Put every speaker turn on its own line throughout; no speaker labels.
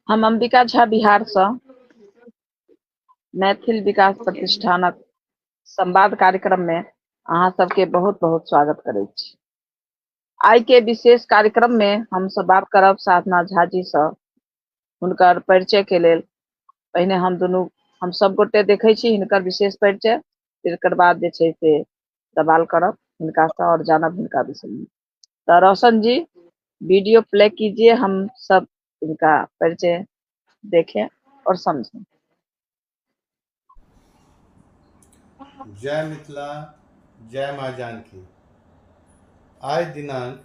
हम अंबिका झा बिहार सँ मैथिल विकास प्रतिष्ठानक संवाद कार्यक्रम में अहाँ सबके बहुत बहुत स्वागत करैत छी। आइ के विशेष कार्यक्रम में हम सब बात करब साधना झा जी सँ। हुनकर परिचय के लेल पहिने हम दुनू हम सब गोटे देखै छी हिनकर विशेष परिचय, तकर बाद जे छै से सवाल करब हिनका सँ और जानब हिनका विषय में। तो रोशन जी वीडियो प्ले कीजिए, हम सब इनका परिचय देखें और समझें।
जय मिथिला, जय माँ जानकी। आज दिनांक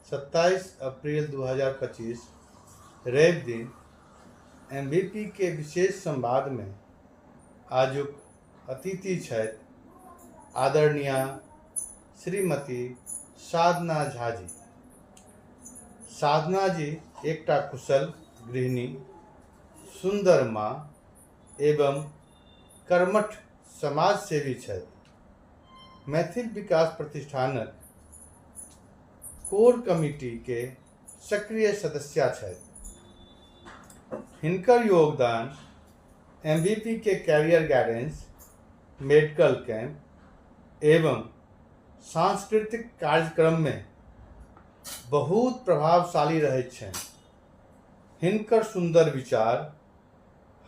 27 अप्रैल 2025 रवि दिन एमवीपी के विशेष संवाद में आजुक अतिथि छथि आदरणीय श्रीमती साधना झा जी। साधना जी एकटा कुशल गृहिणी, सुंदर माँ एवं कर्मठ समाजसेवी छथि। मैथिल विकास प्रतिष्ठानक कोर कमिटी के सक्रिय सदस्या छथि। हिनकर योगदान एमवीपी के कैरियर गाइडेंस, मेडिकल कैंप एवं सांस्कृतिक कार्यक्रम में बहुत प्रभावशाली रहैत छनि। हिनकर सुंदर विचार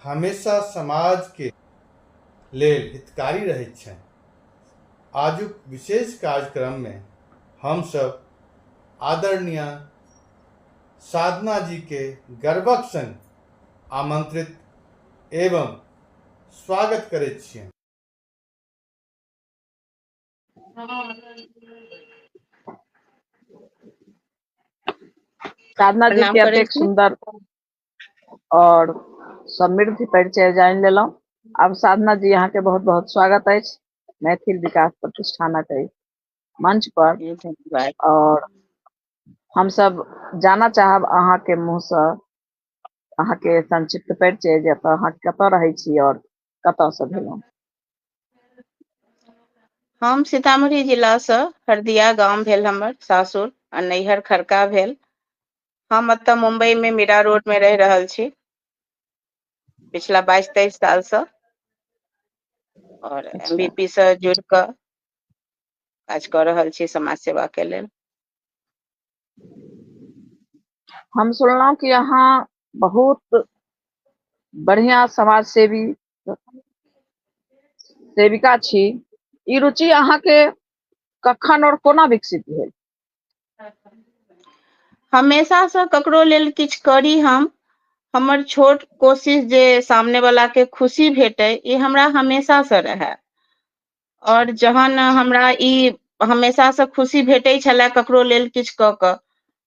हमेशा समाज के लेल हितकारी रहैत छनि। आजुक विशेष कार्यक्रम में हम सब आदरणीय साधना जी के गर्वक संग आमंत्रित एवं स्वागत करैत छियनि।
साधना जी
प्रणाम
के
करै
एतेक
छी।
सुंदर और समृद्ध परिचय जानि लेलहुँ। आब साधना जी अहाँ के बहुत बहुत स्वागत अछि मैथिल विकास प्रतिष्ठानक एहि मंच पर।
जी, धन्यवाद।
और हम सब जानऽ चाहब अहाँ के मुँह सँ अहाँ के संक्षिप्त परिचय, जे अहाँ कतऽ रहै छी और कतऽ से भेलहुँ।
हम सीतामढ़ी जिला सँ, हरदिया गाम भेल हमर सासुर आ नैहर खड़का भेल। हम एतऽ मुंबई में मीरा रोड में रहि रहल छी पिछला 22-23 साल सँ। और एमवीपी सँ जुड़ कऽ काज कऽ रहल छी समाज सेवा के लेल।
हम सुनलहुँ कि अहाँ बहुत बढ़िया समाज सेवी सेविका छी। ई रुचि अहाँ के कखन और कोना विकसित भेल?
हमेशा सँ ककरो लेल किछु करी हम, हमर छोट कोशिश जे सामने वाला के खुशी भेटे, ई हमरा हमेशा सँ रहै। और जहन हमरा ई हमेशा सँ खुशी भेटै छलै ककरो लेल किछु कऽ कऽ,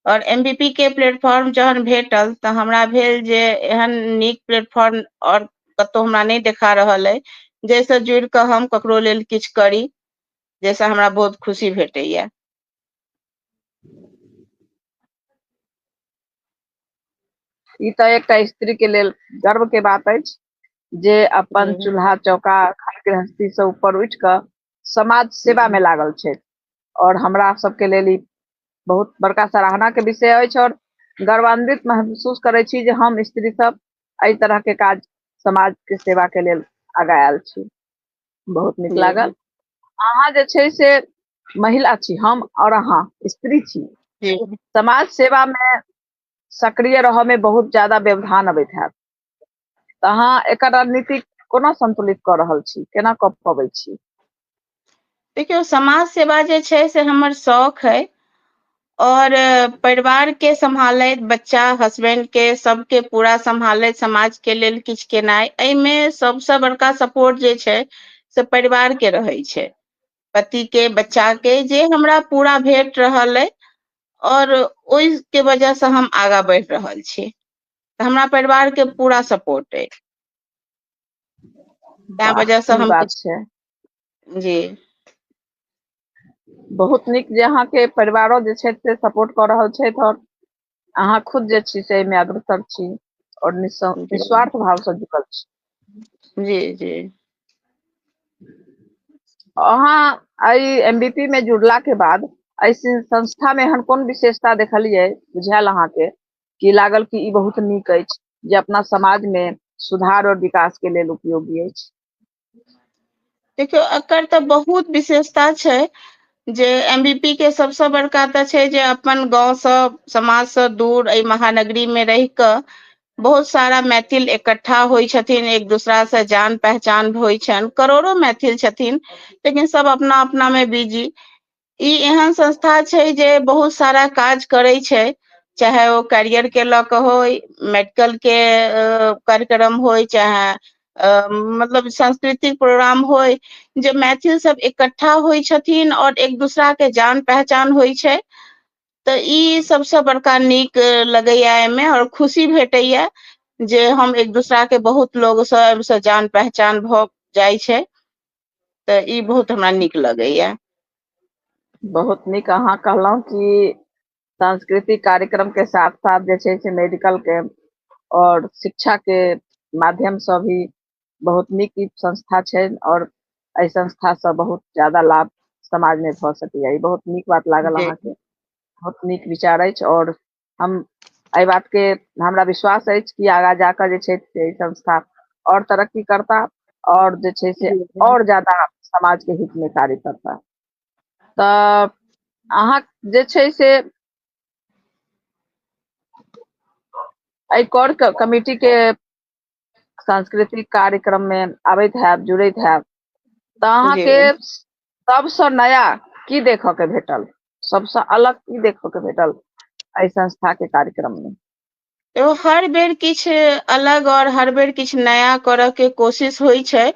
और एमवीपी के प्लेटफॉर्म जहन भेटल तऽ हमरा भेल जे एहन नीक प्लेटफॉर्म और कतौ हमरा नहि देखा रहल अइ जाहिसँ जुड़ि कऽ हम ककरो लेल किछु करी, जाहिसँ हमरा बहुत खुशी भेटैया।
ई तऽ एकटा स्त्री के लेल गर्व के बात अछि जे अपन चूल्हा चौका घर गृहस्थी से ऊपर उठि कऽ समाज सेवा में लागल छथि। और हमरा सबके लेल ई बहुत बड़का सराहना के विषय अछि और गर्वान्वित महसूस करै छी जे हम स्त्री सब एहि तरह के काज समाज के सेवा के लेल आगाँ आयल छी। बहुत नीक लागल। अहाँ जे छै से महिला छी, हम और अहाँ स्त्री छी। समाज सेवा में सक्रिय रहऽ में बहुत ज्यादा व्यवधान अबैत हैत, तऽ अहाँ एकर रणनीति कोना संतुलित कऽ रहल छी, केना कऽ पबै छी?
देखियौ, समाज सेवा जे छै से हमर शौक है और परिवार के सम्हालैत, बच्चा हस्बैंड के सबके पूरा सम्हालैत समाज के लेल किछु केनाइ, एहिमे सबसँ बड़का सपोर्ट जे छै से परिवार के रहै छै, पति के, बच्चा के, जे हमरा पूरा भेट रहल अइ और ओहि के वजह से हम आगाँ बढ़ि रहल छी। तऽ हमरा परिवार के पूरा सपोर्ट अइ, ताहि वजह से हम
बात छै।
जी
बहुत नीक जे अहाँके परिवारो जे छै से सपोर्ट कऽ रहल छथि और अहाँ खुद जे छी से एहिमे अग्रसर छी और निस्वार्थ भाव से जुड़ल छी।
जी जी।
अहाँ एहि एमबीपी में जुड़ला के बाद एहि संस्था में एहन कोन विशेषता देखलियै, बुझायल अहाँके कि लागल कि ई बहुत नीक अछि जे अपना समाज में सुधार और विकास के लेल उपयोगी अछि?
देखियौ, एकर तऽ बहुत विशेषता छै जे एमबीपी के सबसँ बड़का तऽ छै जे अपन गाँवसँ समाजसँ दूर एहि महानगरी में रहि कऽ बहुत सारा मैथिल इकट्ठा होइ छथिन, एक दूसरा से जान पहचान होइ छनि। करोड़ो मैथिल छथिन, लेकिन सब अपना अपना में बिजी। ई एहन संस्था छै जे बहुत सारा काज करै छै, चाहे ओ करियर के लऽ कऽ होय, मेडिकल के कार्यक्रम होय, चाहे मतलब सांस्कृतिक प्रोग्राम होय, जे मैथिल सब इकट्ठा होइ छथिन और एक दूसरा के जान पहचान होइ छै। तऽ ई सबसँ बड़का नीक लगैया एहिमे और खुशी भेटैया जे हम एक दूसरा के बहुत लोग सबसँ जान पहचान भऽ जाइ छै। तऽ ई बहुत हमरा नीक लगैया।
बहुत नीक। अहाँ कहलहुँ कि सांस्कृतिक कार्यक्रम के साथ साथ जे छै से मेडिकल कैम्प और शिक्षा के माध्यम से भी बहुत नीक ई संस्था छै और एहि संस्था से बहुत ज्यादा लाभ समाज में भऽ सकैया। ई बहुत नीक बात लागल अहाँके, बहुत नीक विचार अछि और हम एहि बात के हमरा विश्वास अछि कि आगाँ जाकऽ जे छै से ई संस्था और तरक्की करता और जे छै से और ज्यादा समाज के हित में कार्य करता। तऽ अहाँ जे छै से एहि कोर कमिटी के सांस्कृतिक कार्यक्रम में आबैत हैब, जुड़ैत हैब, तऽ अहाँके सबसँ नया की देखऽ के भेटल, सबसँ अलग की देखऽ के भेटल एहि संस्था के कार्यक्रम में?
हर बेर किछु अलग और हर बेर किछु नया करऽ के कोशिश होइ छै।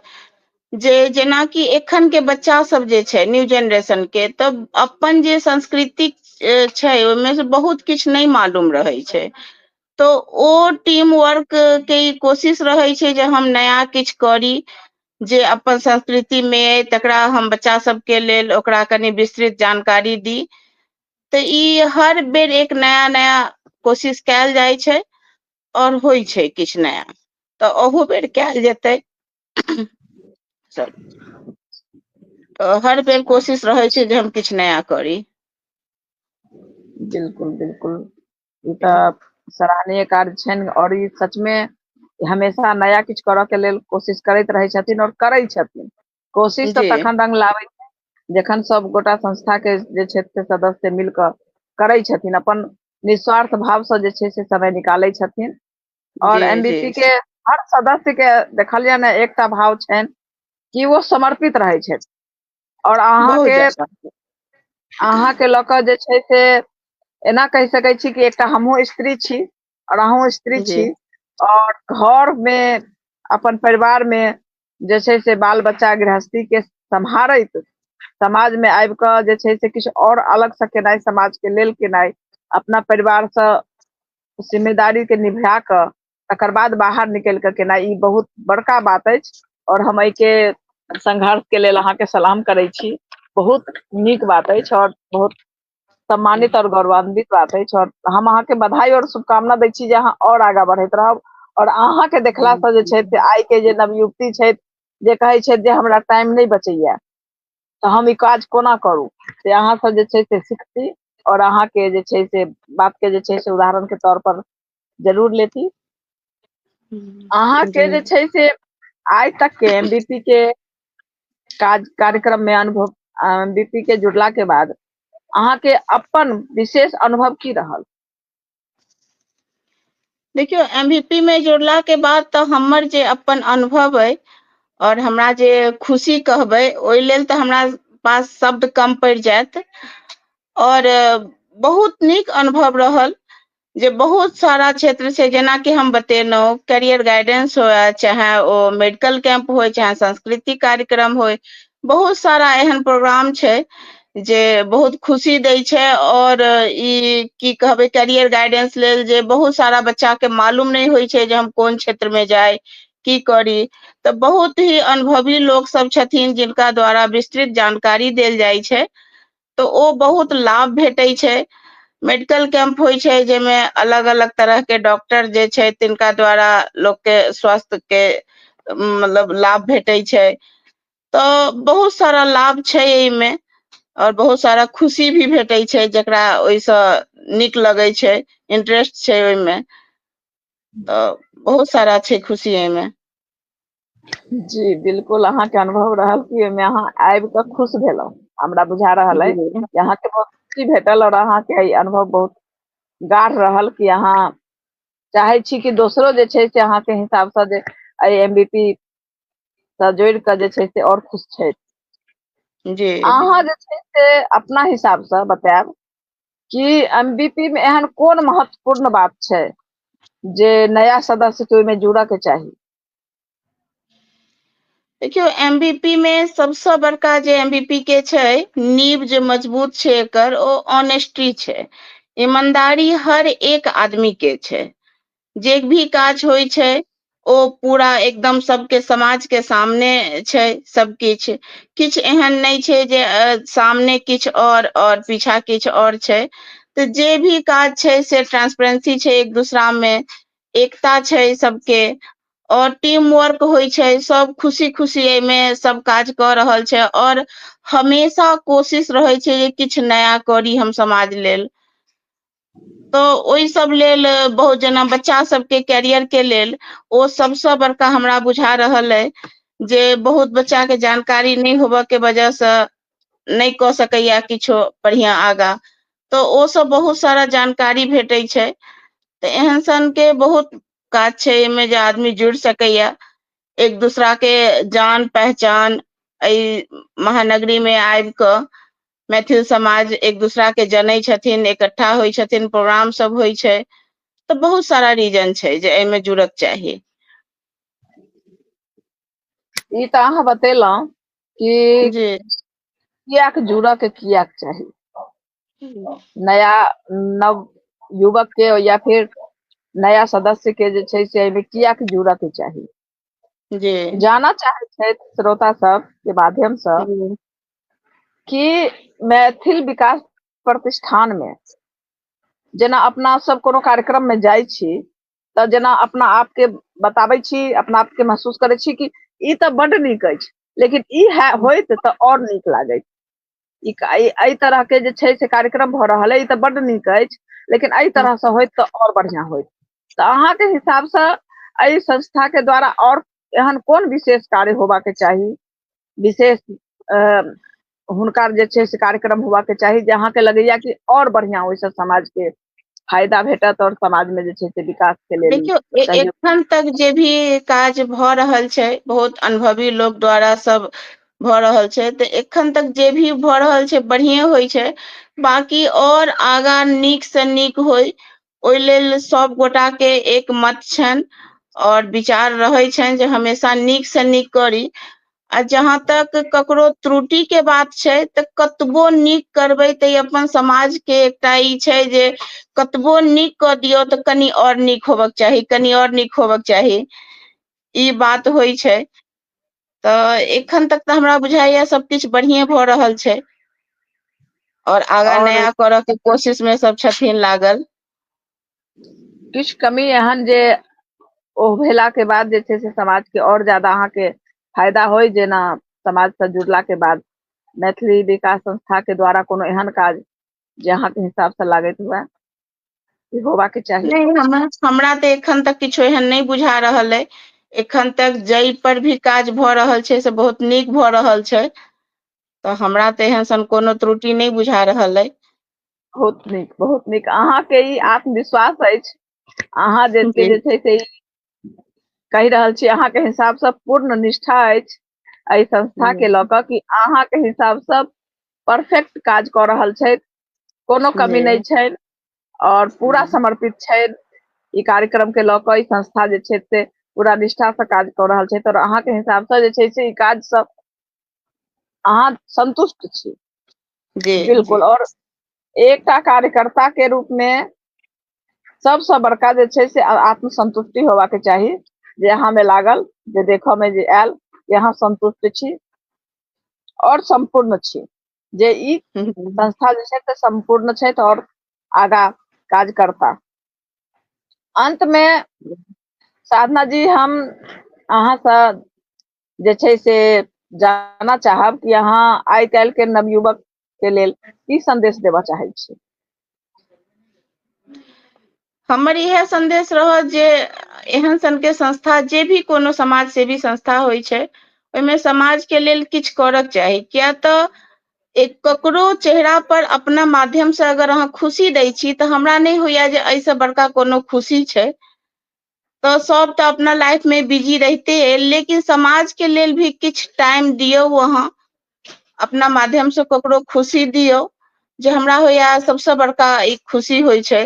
जे जेनाकि एखन के बच्चा सब जे छै न्यू जेनरेशन के, तऽ अपन जे सांस्कृतिक छै ओहिमे से बहुत किछु नहि मालूम रहै छै। तऽ ओ टीम वर्क के कोशिश रहै छै जे हम नया किछु करी जे अपन संस्कृति मे अइ, तकरा हम बच्चा सबके लेल ओकरा कनि विस्तृत जानकारी दी। तऽ ई हर बेर एक नया नया कोशिश कयल जाइ छै और होइ छै किछु नया, तऽ अहू बेर कयल जेतै। हर बेर कोशिश रहै छै जे हम किछु नया करी।
बिल्कुल बिल्कुल, ई तऽ सराहनीय कार्य छनि और ई सच में हमेशा नया किछु करऽ के लेल कोशिश करैत रहै छथिन और करै छथिन। कोशिश तऽ तखन रंग लाबै छै जखन सब गोटा संस्था के जे छै से सदस्य मिल कऽ करै छथिन, अपन निस्वार्थ भाव से जे छै से समय निकालै छथिन। और एमबीपी के हर सदस्य के देखलियै ने एकटा भाव छनि कि ओ समर्पित रहै छथि और अहाँके लऽ कऽ जे छै से एना कहि सकै छी कि एकटा हमहूँ स्त्री छी और अहूँ स्त्री छी और घर में अपन परिवार में जे छै से बाल बच्चा गृहस्थी के सम्हारैत समाज में आबि कऽ जे छै से किछु और अलग से केनाइ, समाज के लेल केनाइ, अपना परिवार से जिम्मेदारी के निभा कऽ तकर बाद बाहर निकलि कऽ केनाइ, ई बहुत बड़का बात अछि और हम एहिके संघर्ष के लेल अहाँके सलाम करै छी। बहुत नीक बात अछि और बहुत सम्मानित और गौरवान्वित बात अछि और हम अहाँके बधाई और शुभकामना दै छी जे अहाँ और आगाँ बढ़ैत रहब। और अहाँके देखला से जे छै से आइ के जे नवयुवती छथि जे कहै छथि जे हमरा टाइम नहि बचैया तऽ हम ई काज कोना करू, से अहाँ सब जे छै से सीखती और अहाँके जे छै से बात के जे छै से उदाहरण के तौर पर जरूर लेती। अहाँके जे छै से आइ तक के एमबीपी के काज कार्यक्रम में अनुभव, एमबीपी के जुड़ला के बाद अहाँके अपन विशेष अनुभव की रहल?
देखियौ, एमबीपी में जुड़ला के बाद तऽ हमर जे अपन अनुभव अइ और हमरा जे खुशी कहबै ओहि लेल तऽ हमरा पास शब्द कम पड़ि जायत। और बहुत नीक अनुभव रहल जे बहुत सारा क्षेत्र छै, जेनाकि हम बतेलहुँ करियर गाइडेंस हुए, चाहे ओ मेडिकल कैंप होय, चाहे सांस्कृतिक कार्यक्रम होय, बहुत सारा एहन प्रोग्राम छै जे बहुत खुशी दै छै। और ई की कहबै करियर गाइडेंस लेल जे बहुत सारा बच्चा के मालूम नहि होइ छै जे हम कोन क्षेत्र में जाइ, की करी, तऽ बहुत ही अनुभवी लोक सब छथिन जिनका द्वारा विस्तृत जानकारी देल जाइ छै, तऽ ओ बहुत लाभ भेटै छै। मेडिकल कैंप होइ छै जाहिमे अलग अलग तरह के डॉक्टर जे छै तिनका द्वारा लोक के स्वास्थ्य के मतलब लाभ भेटै छै। तऽ बहुत सारा लाभ छै एहिमे, और बहुत सारा खुशी भी भेटै छै जकरा ओहिसँ नीक लगै छै, इंटरेस्ट छै ओहिमे, तऽ बहुत सारा छै खुशी एहिमे।
जी बिल्कुल, अहाँके अनुभव रहल कि ओहिमे अहाँ आबि कऽ खुश भेलहुँ। हमरा बुझा रहल अइ कि अहाँके बहुत खुशी भेटल और अहाँके ई अनुभव बहुत गाढ़ रहल कि अहाँ चाहै छी कि दोसरो जे छै से अहाँके हिसाबसँ जे एहि एमबीपी सँ जोड़ि कऽ जे छै से और खुश छथि।
जी।
अहाँ जे छै से अपना हिसाबसँ बतायब कि एमबीपी मे एहन कोन महत्वपूर्ण बात छै जे नया सदस्य के ओहिमे जुड़ऽ के चाही?
देखियौ, एमबीपी मे सबसँ बड़का जे एमबीपी के छै नींव जे मजबूत छै एकर, ओ ऑनेस्टी छै, ईमानदारी हर एक आदमी के छै। जे भी काज होइ छै ओ पूरा एकदम सबके समाज के सामने छै, सब किछु किछु एहन नहि छै जे सामने किछु और पीछा किछु और छै। तऽ जे भी काज छै से ट्रांसपेरेंसी छै, एक दूसरा मे एकता छै सबके, और टीम वर्क होइ छै, सब खुशी खुशी एहिमे सब काज कऽ रहल छै, और हमेशा कोशिश रहै छै जे किछु नया करी हम समाज लेल। तऽ ओहि सब लेल बहुत जेना बच्चा सबके कैरियर के लेल ओ सबसँ बड़का हमरा बुझा रहल अइ जे बहुत बच्चा के जानकारी नहि होबऽ के वजहसँ नहि कऽ सकैया किछो बढ़िआँ आगाँ, तऽ ओ सब बहुत सारा जानकारी भेटै छै। तऽ एहन सन के बहुत काज छै एहिमे जे आदमी जुड़ि सकैया, एक दूसरा के जान पहचान एहि महानगरी मे आबि कऽ मैथिल समाज एक दूसरा के जनै छथिन, इकट्ठा होइ छथिन, प्रोग्राम सब होइ छै, तऽ बहुत सारा रीजन छै जे एहिमे जुड़क चाही।
ई तऽ अहाँ बतेलहुँ कि
जी
कियाक जुड़ऽ के कियाक चाही नया नव युवक के या फिर नया सदस्य के जे छै से एहिमे कियाक जुड़ऽ के चाही।
जी।
जानऽ चाहै छथि श्रोता सब के माध्यम से कि मैथिल विकास प्रतिष्ठान में जेना अपना सब कोनो कार्यक्रम में जाइ छी तऽ जेना अपना आपके बताबै छी, अपना आपके महसूस करै छी कि ई तऽ बड्ड नीक अछि, लेकिन ई होइत तऽ और नीक लागैत। एहि तरह के जे छै से कार्यक्रम भऽ रहल अइ, ई तऽ बड्ड नीक अछि, लेकिन एहि तरह से होइत तऽ और बढ़िआँ होइत। तऽ अहाँके हिसाबसँ एहि संस्था के द्वारा और एहन कोन विशेष कार्य होबाक चाही, विशेष हुनकर जे छै से कार्यक्रम होबाक चाही जे अहाँके लगैया कि और बढ़िआँ ओहिसँ समाज के फायदा भेटत और समाज में जे छै से विकास के लेल
देखियौ,
सहयोग।
एखन तक जे भी काज भऽ रहल छै बहुत अनुभवी लोक द्वारा सब भऽ रहल छै, तऽ एखन तक जे भी भऽ रहल छै बढ़िए होइ छै। बाकी और आगाँ नीक से नीक होइ ओहि लेल सब गोटा के एक मत छनि और विचार रहै छनि जे हमेशा नीक से नीक करी। आ जहाँ तक ककरो त्रुटि के बात छै तऽ कतबो नीक करबै तऽ अपन समाज के एकटा ई छै जे कतबो नीक कऽ दियौ तऽ कनि और नीक होबक चाही, कनि और नीक होबक चाही, ई बात होइ छै। तऽ एखन तक तऽ हमरा बुझाइया सब किछु बढ़िए भऽ रहल छै और आगाँ नया करऽ के कोशिश मे सब छथिन लागल।
किछु कमी एहन जे ओ भेला के बाद जे छै से समाज के और ज्यादा अहाँके फायदा होइ, जेना समाज से जुड़ला के बाद मैथिली विकास संस्था के द्वारा कोनो एहन काज जे अहाँके हिसाब से लागैत हुए कि होबाक चाही?
नहि, हमरा तऽ एखन तक किछो एहन नहि बुझा रहल अइ। एखन तक जै पर भी काज भऽ रहल छै से बहुत नीक भऽ रहल छै, तऽ हमरा तऽ एहन सन कोनो त्रुटि नहि बुझा रहल अइ।
बहुत नीक, बहुत नीक। अहाँके ई आत्मविश्वास अछि, अहाँ जे छै से कहि रहल छी, अहाँके हिसाबसँ पूर्ण निष्ठा अछि एहि संस्था के लऽ कऽ कि अहाँके हिसाबसँ परफेक्ट काज कऽ रहल छथि, कोनो कमी नहि छनि और पूरा समर्पित छनि ई कार्यक्रम के लऽ कऽ। ई संस्था जे छै से पूरा निष्ठासँ काज कऽ रहल छै, आओर अहाँके हिसाबसँ जे छै से ई काज सब अहाँ संतुष्ट छी। बिल्कुल। और एकटा कार्यकर्ता के रूप में सबसँ बड़का जे छै से आत्मसंतुष्टि होबाक चाही, जे अहाँ में लागल, जे देखऽ में जे आयल कि अहाँ संतुष्ट छी और सम्पूर्ण छी, जे ई संस्था जे छै से सम्पूर्ण छै और आगा काज करता। अंत में साधना जी, हम अहाँसँ जे छै से जानऽ चाहब कि अहाँ आइ काल्हि के नवयुवक के लेल की संदेश देबऽ चाहै छी?
हमर इएह संदेश रहत जे एहन सनके संस्था, जे भी कोनो समाज सेवी संस्था होइ छै, ओहिमे समाज के लेल किछु करक चाही। किया तऽ एक ककरो चेहरा पर अपना माध्यम से अगर अहाँ खुशी दै छी तऽ हमरा नहि होइया जे एहिसँ बड़का कोनो खुशी छै। तऽ सब तऽ अपना लाइफ मे बिजी रहिते अइ, लेकिन समाज के लेल भी किछु टाइम दियौ, अहाँ अपना माध्यम से ककरो खुशी दियौ, जे हमरा होइया सबसँ बड़का ई खुशी होइ छै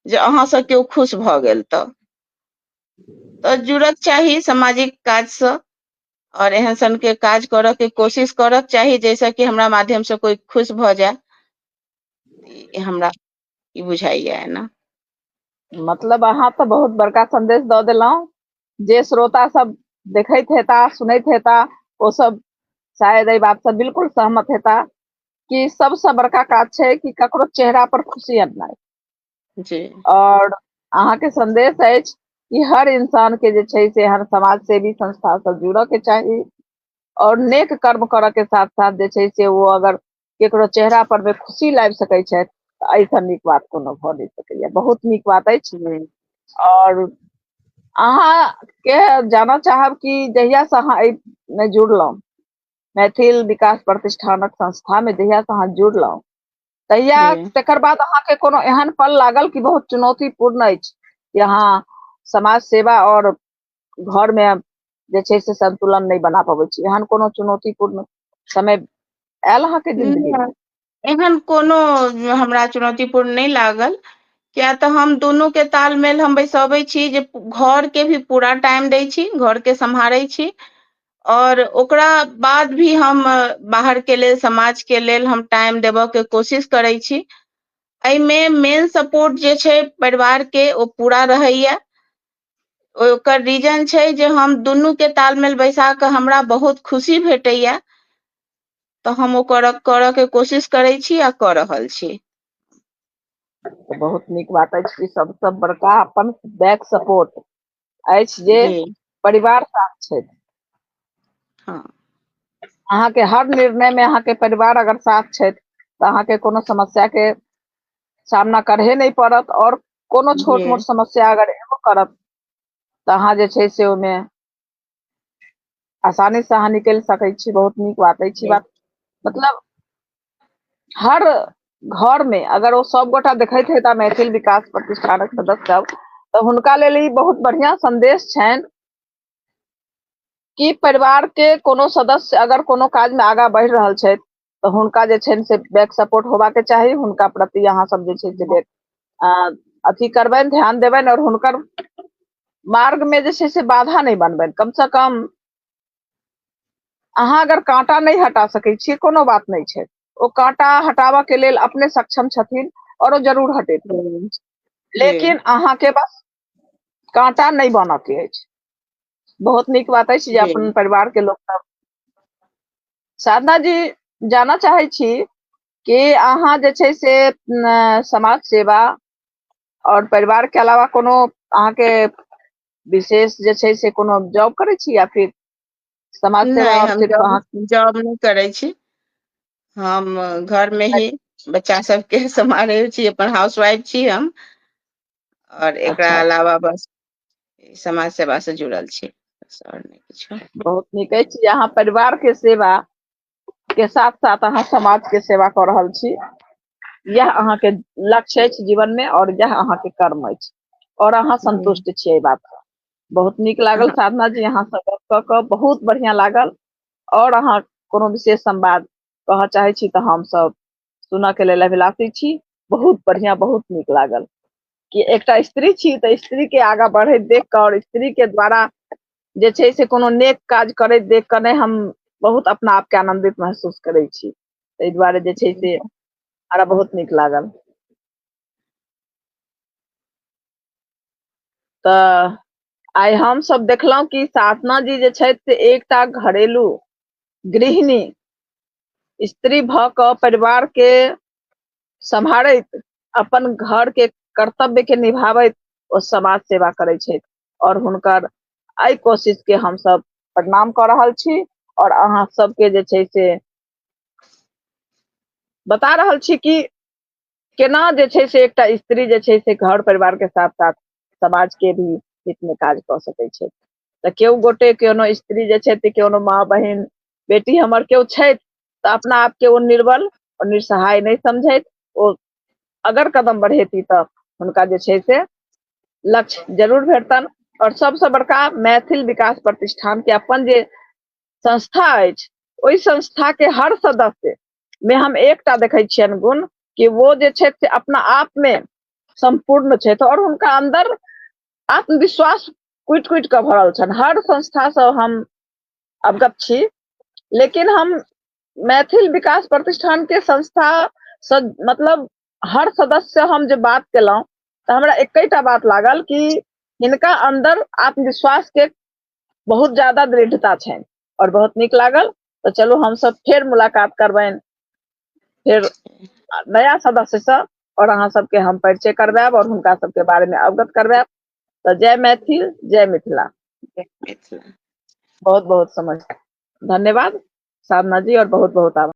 जे अहाँसँ केओ खुश भऽ गेल। तऽ जुड़क चाही सामाजिक काजसँ और एहन सन के काज करऽ के कोशिश करक चाही, जाहिसँ कि हमरा माध्यम से कोइ खुश भऽ जाय। हमरा ई बुझाइया एना।
मतलब अहाँ तऽ बहुत बड़का संदेश दऽ देलहुँ। जे श्रोता सब देखैत हेता, सुनैत हेता, ओ सब शायद एहि बात से बिल्कुल सहमत हेता कि सबसँ बड़का काज छै कि ककरो चेहरा पर खुशी अननाइ। और अहाँके संदेश अछि कि हर इंसान के जे छै से हर समाज सेवी संस्था से जुड़ऽ के चाही और नेक कर्म करऽ के साथ साथ जे छै से ओ अगर केकरो चेहरा पर मे खुशी लाबि सकै छथि तऽ एहिसँ नीक बात कोनो भऽ नहि सकैया। बहुत नीक बात अछि। और अहाँके जानऽ चाहब कि जहिया से अहाँ एहिमे जुड़लहुँ, मैथिल विकास प्रतिष्ठानक संस्था मे जहिया से अहाँ जुड़लहुँ तहिया तकर बाद अहाँके कोनो एहन पल लागल कि बहुत चुनौतीपूर्ण अछि कि अहाँ समाज सेवा और घर मे जे छै से संतुलन नहि बना पबै छी, एहन कोनो चुनौतीपूर्ण समय आयल अहाँके जिंदगी मे?
एहन कोनो हमरा चुनौतीपूर्ण नहि लागल, किया तऽ हम दुनू के तालमेल हम बैसबै छी, जे घर के भी पूरा टाइम दै छी, घर के सम्हारै छी और ओकरा बाद भी हम बाहर के लेल, समाज के लेल हम टाइम देबऽ के कोशिश करै छी। एहिमे मेन सपोर्ट जे छै परिवार के, ओ पूरा रहैया। ओकर रीजन छै जे हम दुनू के तालमेल बैसा कऽ हमरा बहुत खुशी भेटैया, तऽ हम ओ करऽ के कोशिश करै छी आ कऽ रहल छी।
तऽ बहुत नीक बात अछि कि सबसँ बड़का अपन बैक सपोर्ट अछि जे परिवार साथ छथि। अहाँके हर निर्णय मे अहाँके परिवार अगर साथ छथि तऽ अहाँके कोनो समस्या के सामना करहे नहि पड़त, और कोनो छोट मोट समस्या अगर एबो करत तऽ अहाँ जे छै से ओहिमे आसानी से अहाँ निकलि सकै छी। बहुत नीक बात अछि ई बात। मतलब हर घर मे अगर ओ सब गोटा देखैत हेता मैथिल विकास प्रतिष्ठानक सदस्य सब, तऽ हुनका लेल ई बहुत बढ़िया संदेश छनि कि परिवार के कोनो सदस्य अगर कोनो काज मे आगाँ बढ़ि रहल छथि तऽ हुनका जे छनि से बैक सपोर्ट होबाक चाही। हुनका प्रति अहाँ सब जे छै से बैक अथी करबनि, ध्यान देबनि और हुनकर मार्ग मे जे छै से बाधा नहि बनबनि। कम से कम अहाँ अगर कांटा नहि हटा सकै छियै कोनो बात नहि छै, ओ कांटा हटाबऽ के लेल अपने सक्षम छथिन और ओ जरूर हटेथिन, लेकिन अहाँके बस कांटा नहि बनऽ के अछि। बहुत नीक बात अछि जे अपन परिवार के लोक सब। साधना जी, जानऽ चाहै छी कि अहाँ जे छै से समाज सेवा और परिवार के अलावा कोनो अहाँके विशेष जे छै से कोनो जॉब करै छी या फिर समाज सेवा
नहि,
और
हम
सिर्फ
जॉब
अहाँ?
जॉब नहि करै छी। हम घर मे ही बच्चा सबके सम्हारै छी, अपन हाउस वाइफ छी हम, और एकरा अलावा बस समाज सेवा से जुड़ल छी, बस और नहि किछो।
बहुत नीक अछि जे अहाँ परिवार के सेवा के साथ साथ अहाँ समाज के सेवा कऽ रहल छी। यह अहाँके लक्ष्य अछि जीवन में और यह अहाँके कर्म अछि और अहाँ संतुष्ट छी एहि बात से। बहुत नीक लागल साधना जी अहाँ से गप कऽ कऽ, बहुत बढ़िया लागल। और अहाँ कोनो विशेष संवाद कहऽ चाहै छी तऽ हमसब सुनऽ के लेल अभिलाषी छी। बहुत बढ़िया, बहुत नीक लागल कि एकटा स्त्री छी तऽ स्त्री के आगाँ बढ़ैत देख कऽ और स्त्री के द्वारा जे छै से कोनो नेक काज करैत देख कऽ नहि हम बहुत अपना आप के आनंदित महसूस करै छी। ताहि दुआरे जे छै से हमरा बहुत नीक लागल। तऽ आइ हम सब देखलहुँ कि साधना जी जे छथि से एकटा घरेलू गृहिणी स्त्री भऽ कऽ परिवार के सम्हारैत अपन घर के कर्तव्य के निभाबैत ओ समाज सेवा करै छथि और हुनकर एहि कोशिश के हमसब प्रणाम कऽ रहल छी। आओर अहाँ सबके जे छै से बता रहल छी कि केना जे छै से एकटा स्त्री जे छै से घर परिवार के साथ साथ समाज के भी हित में काज कऽ सकै छै। तऽ केओ गोटे कोनो स्त्री जे छथि, कोनो माँ बहिन बेटी हमर केओ छथि, तऽ अपना आपके ओ निर्बल आओर निसहाय नहि समझैत, ओ अगर कदम बढ़ेती तऽ हुनका जे छै से लक्ष्य जरूर भेटतनि। आओर सबसँ बड़का मैथिल विकास प्रतिष्ठान के अपन जे संस्था अछि, ओहि संस्था के हर सदस्य मे हम एकटा देखै छियनि गुण कि वो जे छथि से अपना आप मे सम्पूर्ण छथि और हुनका अन्दर आत्मविश्वास कुटि कुटि कऽ भरल छनि। हर संस्थासँ हम अवगत छी, लेकिन हम मैथिल विकास प्रतिष्ठान के संस्था सँ मतलब हर सदस्य से हम जे बात केलहुँ तऽ हमरा एकेटा बात लागल कि हिनका अन्दर आत्मविश्वास के बहुत ज्यादा दृढ़ता छनि और बहुत नीक लागल। तऽ चलू हमसब फेर मुलाकात करबनि फेर नया सदस्यसँ और अहाँ सबके हम परिचय करवायब और हुनका सबके बारे में अवगत करवायब। तऽ जय मैथिल, जय मिथिला।
जय मिथिला।
बहुत बहुत समझ धन्यवाद साधना जी और बहुत बहुत आभार।